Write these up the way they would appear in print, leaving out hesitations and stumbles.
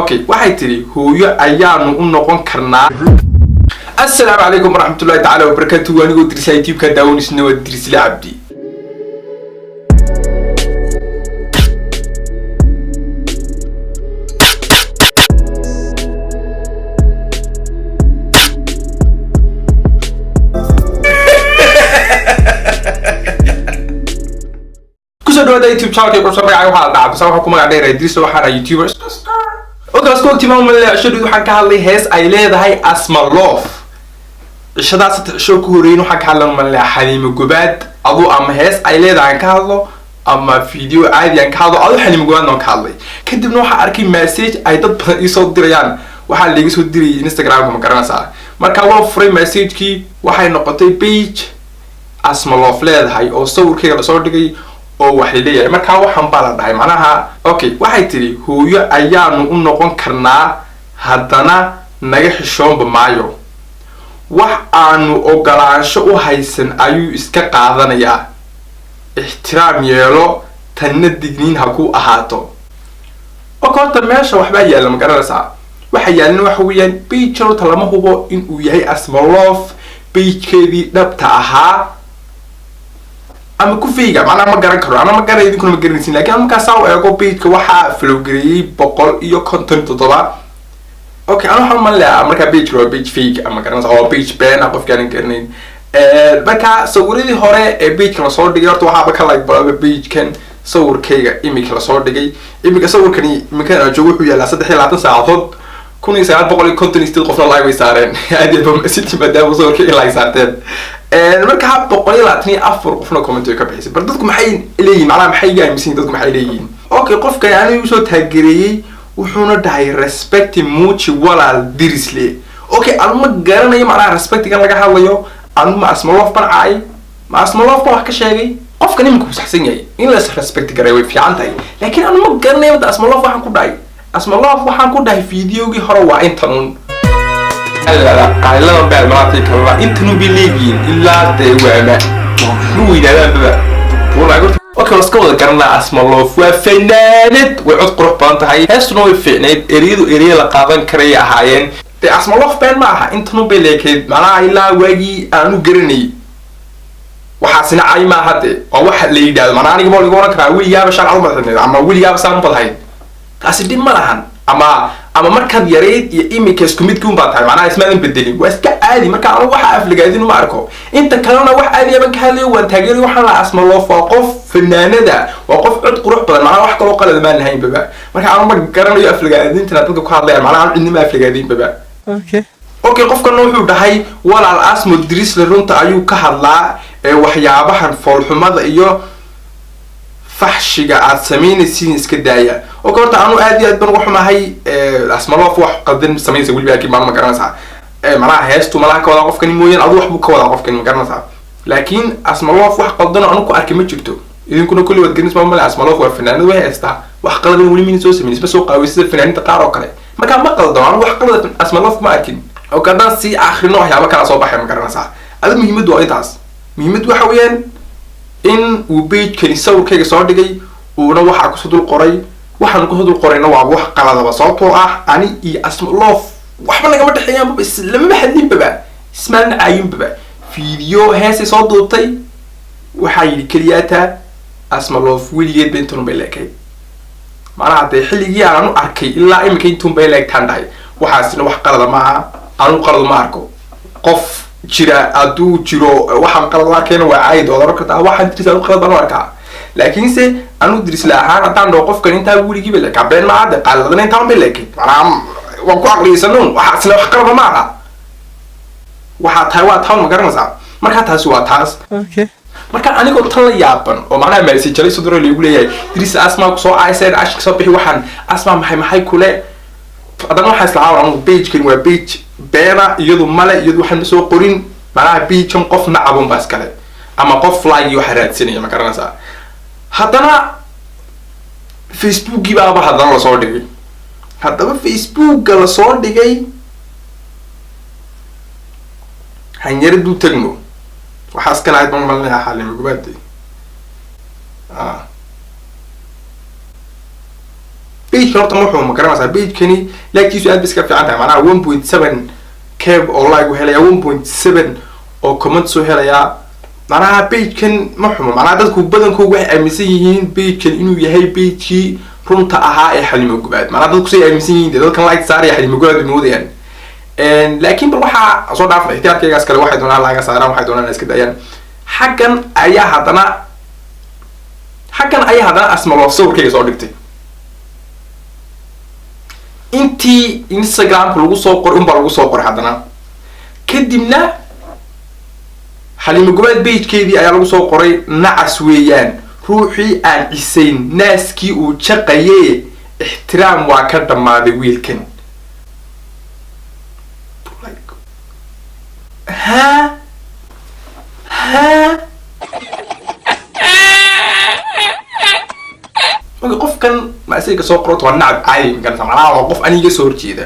Okay, waxay tidhi hooyo ayaanu u noqon karnaa. Assalaamu calaykum waraxmatullahi tacaala wabarakaatuhu. Anigoo Dirisla YouTube-ka daawanisna waa Dirisle Cabdi. Kusoo dhawaada YouTube channelka kusoo magacay waxaa la dhaca bisa waxaa ku magac dheer Idris, waxaana YouTuber. Okay, isku tilmaamay cishadii waxaan ka hadlay hees ay leedahay Asma Love. Cishadaas saddex cisho ku horeeyeen waxaan ka hadlan malay Xaliimo Gobaad, adu ama hees ay leedahay aan ka hadlo ama video caadi aan ka hadlo, adu Xaliimo Gobaad aan ka hadlay. Kadibna waxaan arkay message ay dad badan ii soo dirayaan, waxaa laiga soo dirayay Instagram-ka, ma garanaysaa. Marka waan furay message-kii, waxay noqotay page Asma Love leedahay oo sawirkayga lasoo dhigay oo wax la leeyahay. Markaa waxaan baa la dhahay macnaha, okay, waxay tidhi hooyo ayaanu u noqon karnaa, haddana naga xishoonba maayo, wax aanu ogolaansho u haysan ayuu iska qaadanayaa, ixtiraam yeelo, tanna digniin ha ku ahaato. Ok, horta meesha waxbaa yaalla, ma garanaysaa. Waxa yaalina waxa weeyaan page horta lama hubo inuu yahay Asma Love page-keedii dhabta ahaa ama kufayga, macnaha ma garan karo, ana ma garan, idinkuna ma garanaysin. Lakin an markaa saa u eego page-ka waxaa follow-gareeyey 157. Okay, ana waxaan uman lahaa markaa page-ka waa page fake ama garanaysa oo page been ah, qofki aanan garanayn. Marka sawiradii hore ee page-kan lasoo dhigay horta waxaaba ka like badaba page-kan sawirkayga imika lasoo dhigay. Imika sawirkani iminkan aan joogo wuxuu yaalaa 23 saacadood, 1958 qofna like way saareen. Aad iyo aad maadaama sawirkayga like saarteen. Marka 124 qofna comment way ka bixisay. Bar dadku maxay leeyihin? Macnaha maxay iga aaminsan yihin? Dadku maxay leeyihiin? Okay, qofkani anigu soo taagereeyey wuxuuna dhahay respecti muuji walaal Dirisle. Okay, anu ma garanayo macnaha respectigan laga hadlayo. Anu ma Asma Love ban caay? Ma Asma Love ban wax ka sheegay? Qofkan iminka uu saxsan yahay, in las respect garay way fiican tahay, laakiin anu ma garanayo mada Asma Love waxaan ku dhahay. Asma Love waxaan ku dhahay videogii hore waa intan un qaylada beel malaatay kalala intan un bay leeyihiin ilaa dee waama ma weynaadaanbaba. Okay, waa iska wada garanaa Asma Love waa fanaanad, way cod qurux badan tahay, heestuna way fiicnayd, ereyadu ereya la qaadan karayay ahaayeen. Dee Asma Love been ma aha, intan un bay leekayd macnaha ilaa waagii aanu garanayay. Waxaasina cay maaha, de waa waxa la yidhahdo. Macnaha aniga baa lagu oran karaa weligaaba sharcad u madaxneed ama weligaaba saan u badhayd, taasi dhib ma lahan. Ama markaad yarayd iyo imika isku midkii un baa tahay, macnaha ismaadan bedelin, waa iska caadi. Marka anu waxa aflagaadin uma arko, inta kalena wax caadiya baan ka hadlayo, waan taageeray. Waxaan lahaa Asma Love waa qof fanaanada, waa qof cod qurux badan, macnaha wax kaloo qalad maan lahayn baba. Marka anu ma garanayo aflagaadintana dadka ku hadlayaan, macnaha anu cidnima aflagaadin baba. Okay, qofkana wuxuu dhahay walaal Asmo Drisle runta ayuu ka hadlaa ee waxyaabahan foolxumada iyo faxshiga aad samaynaysiin iska daaya. Okay, horta anu aad iyo aad baan uga xumahay Asma Love wax qaldan samaynaysa weliba, laakiin baan ma garanaysaa macnaha heestu malaha ka wadaa qofkani mooyaan, adu wax buu ka wadaa qofkani, ma garanaysaa. Laakiin Asma Love wax qaldan oo anu ku arkay ma jirto, idinkuna kulli waad garanaysa male. Asma Love waa fanaanad, way heestaa, wax qaladan weli mina soo samayn, isma soo qaaway sida fanaaninta qaar oo kale. Marka ma qaldano, anu wax qalada Asma Love ma arkin. Oo haddaan sii akrino waxyaaba kala soo baxay, ma garanaysaa. Adu muhiimaddu waa intaas. Muhiimaddu waxa weeyaan in uu page-kani sawirkayga soo dhigay, uuna waxaa kusoo dul qoray, waxaan kusoo dul qorayna waa wax qaladaba, sababtoo ah ani iyo Asma Love waxba nagama dhexeeyaanbaba, lamama hadlinbaba, ismaalna caayinbaba. Video heesay soo duubtay waxaa yidhi keliyaata Asma Love weligeed ba intan bay leekayd, macnaha dee xilligii aan anu arkay ilaa iminka intun bay leegtaan dhahay. Waxaasina wax qalada maaha, anu qalad ma arko. Qof jira hadduu jiro waxaan qalad u arkayna waa caayid, waad oran kartaa waxaan Diris anu qalad baan u arkaa. Laakiinse anu Dirisla ahaan haddaan dhaho qofkan intaa weligiiba leekaa been maaha, dee qaladana intaan bay leekayd, macnaha waan ku aqliyaysanuun, waxaasina wax qalada maaha. Waxaa tahay waa taan, ma garanaysaa. Marka taasi waa taas. Marka anigoo tan la yaaban oo macnaha message sodoro lagu leeyahay Diris Asma kusoo cayseen cashka soo bixi, waxaan Asma maxay kule, haddana waxaa islahaa anigu page-kan waa page beena, iyadu male, iyadu waxaan soo qorin, macnaha page-kan qof nacabun baa iskale ama qof like waxa raadsanaya, ma garanaysaa. Haddana Facebookii baaba haddana lasoo dhigay, haddaba Facebooka lasoo dhigay hanyaradu tagno waxaa iskan ahayd baan malinaya Xalimo Gobaade. Page Pageka horta wuxuu, ma garanaysaa, pagekani like-tiisu aad bay iska fiican tahay. Macnaha 1.7K oo like u helaya, 1.7 oo comment soo helayaa. Macnaha pagekan ma xumo. Macnaha dadku badankoodu waxay aaminsan yihiin pagekan inuu yahay pagekii runta ahaa ee Xalimo Gobaad. Macnaha dadku say aaminsan yihiin dee, dadkan like saaraya Xalimo Gobaad bay moodayaan. Laakiin bal waxaa soo dhaafnay ikhtiyaarkaygaas kale, waxay doonaan laga saaraan, waxay doonaan iska dayaan. Xaggan ayaa haddana Asmaloof sawirkayga soo dhigtay. Intii Instagramka lagu soo qoray unbaa lagu soo qoray haddana. Kadibna Xaliimo Gobaad pagekeedii ayaa lagu soo qoray: "Nacas weeyaan ruuxii aan cisayn naaskii uu jaqaye, ixtiraam waa ka dhammaaday wiilkan." Like, ha ha, marka qofkan ma isaga soo qorto waa nacab caadi, magarata? Macnaha waa qof aniga soo horjeeda.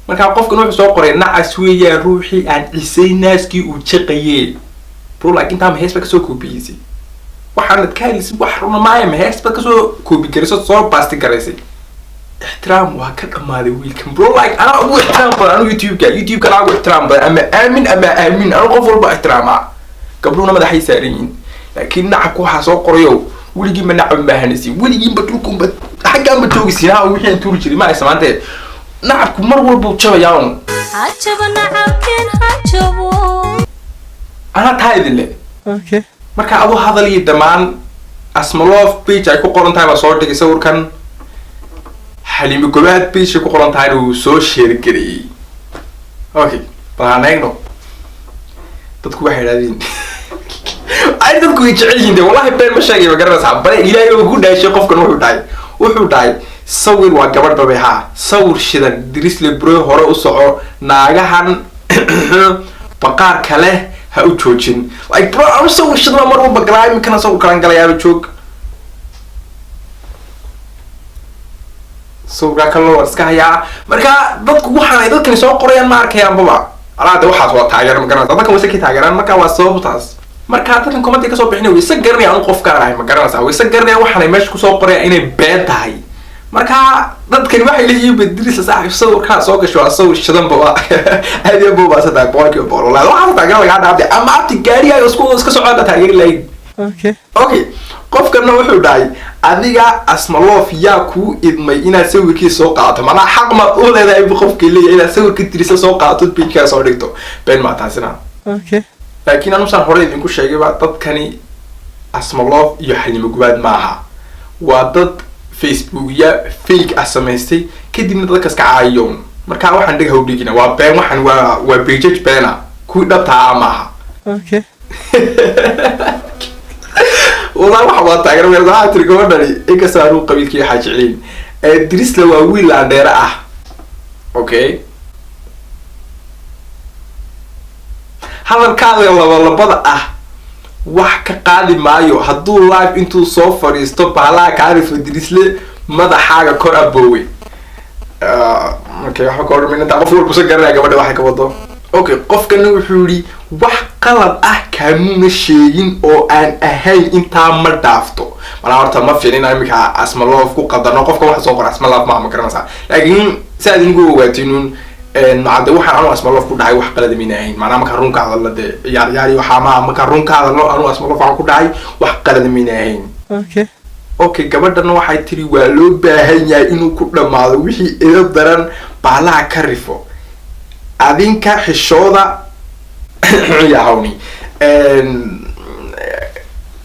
Marka qofkan wuxuu soo qoray: "Nacas weeyaan ruuxii aan cisay naaskii uu jaqaye." Bro, like, intaa ma hees ba kasoo koobiyeysay? Waxaanad ka hadlaysid wax runa maaya. Ma hees baad kasoo koobi garayso, soo paste garaysay? "Ixtiraam waa ka dhammaaday wiilkan." Bro, like, anaa ugu ixtiraam badan anu YouTube-ka. YouTube-ka anaa ugu ixtiraam badan. Ama aamin ama aamin, anu qof walba ixtiraamaa, gabdhuhuna madaxay saaran yihiin. Laakiin nacabka waxaa soo qorayo, weligiinba nacab ma ahanaysin, weligiinba dhulkunba xaggaanba joogaysin. Ha, wixii aan tuuri jiray ma aysa. Maante nacabku mar walbuu jabayaa un. Hajabo nacabkeen, hajabo. Anaa taa idin le. Marka adu hadal iyo dhammaan, Asmaloof page ay ku qoran tahay baa soo dhigay sawirkan. Xaliimo Gobaad page ay ku qoran tahayna wuu soo share gareeyey. Okay, bal aan eegno dadku waxay idhahdeen. Ay, dadku way jecel yihiin de, wallahi been ma sheegay, ma garanaysaa? Bale Ilaahay oo ku dhaashay, qofkan wuxuu dhahay: "Sawir waa gabadh babe, haa, sawir shidan Drisle bro, hore u soco, naagahan baqaarka leh ha u joojin." Like, bro, anu sawir shidan baa mar walba galaa, iminkana sawir kalan galayaaba. Joog, sawirkaa kalena waan iska hayaa. Marka dadku waxaan ay dadkani soo qorayaan ma arkayaan baba alaa de. Waxaas waa taageer, ma garanaysa? Dadkan wayse ka taageeraan. Marka waa sababtaas. Marka dadkan commentiga kasoo bixinay way isa garanayaan anu qofkaan ahay, ma garanaysaa? Way isa garanayaan waxaan ay meesha kusoo qorayaan inay been tahay. Marka dadkani waxay leeyihiin: "Bedrisa saaxiib, sawirkaa soo gasho waa sawir shidan ba, aad iyo boobaasa tahay, 100%." Wallahi waxaas taageera lagaa dhaafday ama abti gaarigaaga isku iska socda taageeri lahayd. Okay, qofkana wuxuu dhahay: "Adiga Asmaloof yaa kuu idmay inaad sawirkii soo qaadato? Macnaha xaq maad u leedahay?" bu qofkii leeyahay, inaad sawirka tirisa soo qaadato, pageka soo dhigto. Been maa taasina. Laakiin anusaan hore idinku sheegayba, dadkani Asmaloof iyo Xalimo Gubaad maaha, waa dad Facebookya fake ah samaystay, kadibna dadkas ka caayiyoon. Marka waxaan dheg hawdhigina waa been, waxaan waa pages beena, kuwii dhabtaa ah maaha. Wallahi waxa waa taageer meel. Waxaa tiri gabadhani, inkastoo anuu qabiilkii waxaa jeclayn, Drisla waa wiil laandheere ah. Okay, "Hadalkaada labalabada ah wax ka qaadi maayo hadduu live intuu soo fadhiisto bahalaha kaarifo Drisle, madaxaaga kor aboowe." Okay, waxba ka odhan intaa, qof walba soo garanaya gabadha waxay ka wado. Okay, qofkana wuxuu yihi: "Wax qalad ah kaamuuna sheegin oo aan ahayn intaa ma dhaafto." Malaa horta ma fiilin iminka Asmaloof ku qadano. Qofka waxa soo qora Asmaloof maaha, ma garanaysaa? Laakiin si aad idinku ogaatinun macade, waxaan anu Asmaloof ku dhahay wax qalad mayna ahayn. Macnaha markaan run ka hadalno dee, ciyaar ciyaar iyo waxaa maaha. Markaan run ka hadalno, anu Asmaloof waxaan ku dhahay wax qalad mayna ahayn. Okay, gabadhana waxay tiri: "Waa loo baahan yahay inuu ku dhamaado wixii ida daran baalaha ka rifo, adinka xishooda yahawni."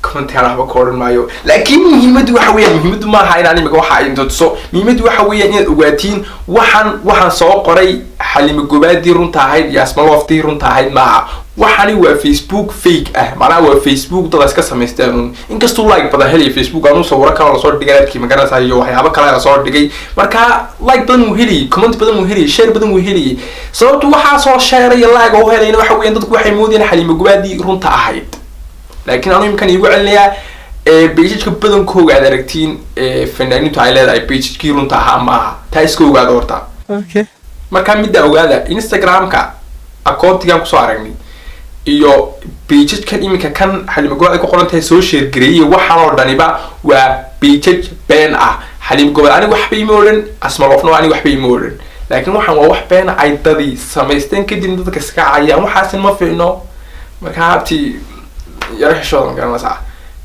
Commentigan waxba ka odhan maayo, laakiin muhiimaddu waxa weeyaan, muhiimaddu maaha inaan imika waxa idin tuso. Muhiimaddu waxa weeyaan inaad ogaatiin waxaan soo qoray Xalimo Gobaadii runta ahayd iyo Asmalooftii runta ahayd maaha. Waxani waa Facebook fake ah, macnaha waa Facebook dad iska samaysteen un. Inkastuu like badan helaya Facebook, anuu sawiro kale lasoo dhigay adkii, magaranaysaa, iyo waxyaabo kale lasoo dhigay. Marka like badan wuu helayay, comment badan wuu helayay, share badan wuu helayay. Sababtu waxaa soo share iyo like u helayna waxa weeyaan dadku waxay moodayeen Xalimo Gobaadii runta ahayd. Laakiin anu imkan iigu celinayaa, pageka badankooga aad aragtiin fanaaniintu ay leedahay pagekii runta ahaa maaha. Taa iska ogaada horta. Marka midda ogaada, Instagramka accountigan kusoo aragnay iyo pagekan iminka kan Xalimo Gobaad ay ku qoran tahay soo share gareeyay, waxaan oo dhaniba waa pages been ah. Xaliim Gobol aniga waxba ima odhan, Asmalofna aniga waxba ima odhan, laakiin waxaan waa wax beena ay dadii samaysteen, kadib dadka iska cayaan. Waxaasin ma fiicno. Marka habti yaro xishooda, ma garanaysaa,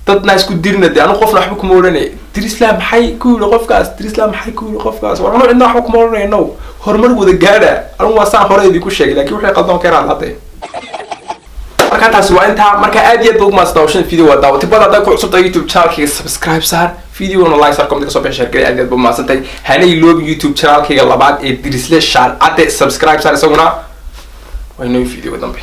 dadna isku dirna dee. Anu qofna waxba kuma odhanay. Dirisla maxay ku yidhi qofkaas? Dirisla maxay ku yidhi qofkaas? War anu cidna waxba kuma odhanayno, horumar wada gaadha. Anu waa saan hore idinku sheegay, laakiin wixii qaldoon ka yaraad hadde. Marka taasi waa intaa. Marka aad iyo aad ba ugu mahadsan daawashada video waa daawatay. Bad haddaa ku cusubtahay YouTube channelkayga, subscribe saar, videona like saar, comment ka soo bixi, share garay. Aad iyo aad ba umahadsantahay. Hana iloobi YouTube channelkayga labaad ee Dirisle Shaar Cadde, subscribe saar isaguna. Waa inoo video dambe.